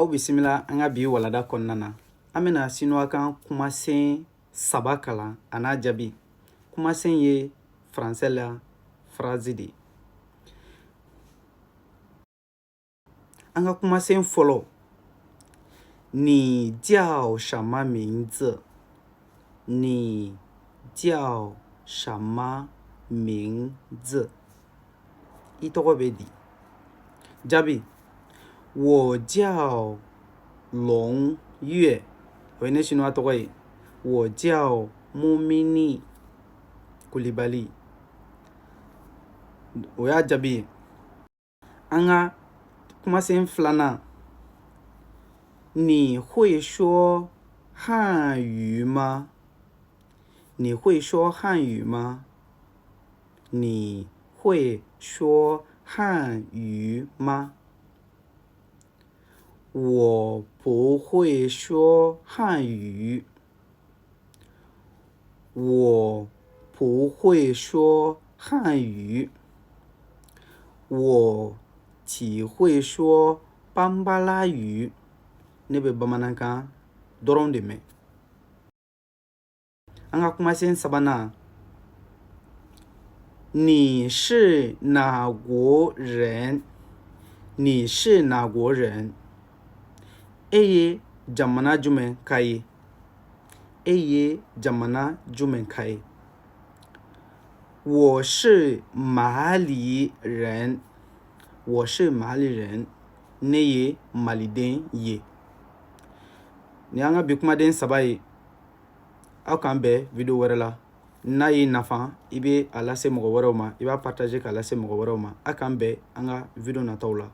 Aw bisimila an ka bi walada kɔnɔna na. An bɛna sinuwakan kumasen saba kalan a n'a jaabi. Kumasen ye faransɛ la phrase de ye. An ka kumasen fɔlɔ: 你叫什么名字？你叫什么名字？ I tɔgɔ bɛ di? Jaabi: 我叫龙月， o ye ne sinuwa tɔgɔ ye. 我叫 Mumini Kulibali, o y'a jaabi ye. An ka kumasen filanan: 你会说汉语吗？你会说汉语吗？你会说汉语吗？我不会说汉语。我不会说汉语。我只会说班巴拉语。 Ne bɛ bamanankan dɔrɔn de mɛn. An ka kumasen sabanan: 你是哪国人？你是哪国人？ E ye jamana jumɛn ka ye? E ye jamana jumɛn ka ye? 我是马里人。我是马里人。 Ne ye maliden ye. Nin y'an ka bi kumaden saba ye. Aw k'an bɛn video wɛrɛ la. N'a y'i nafa, i bɛ a lase mɔgɔ wɛrɛw ma, i b'a partager k'a lase mɔgɔ wɛrɛw ma. A k'an bɛn an ka video nataw la.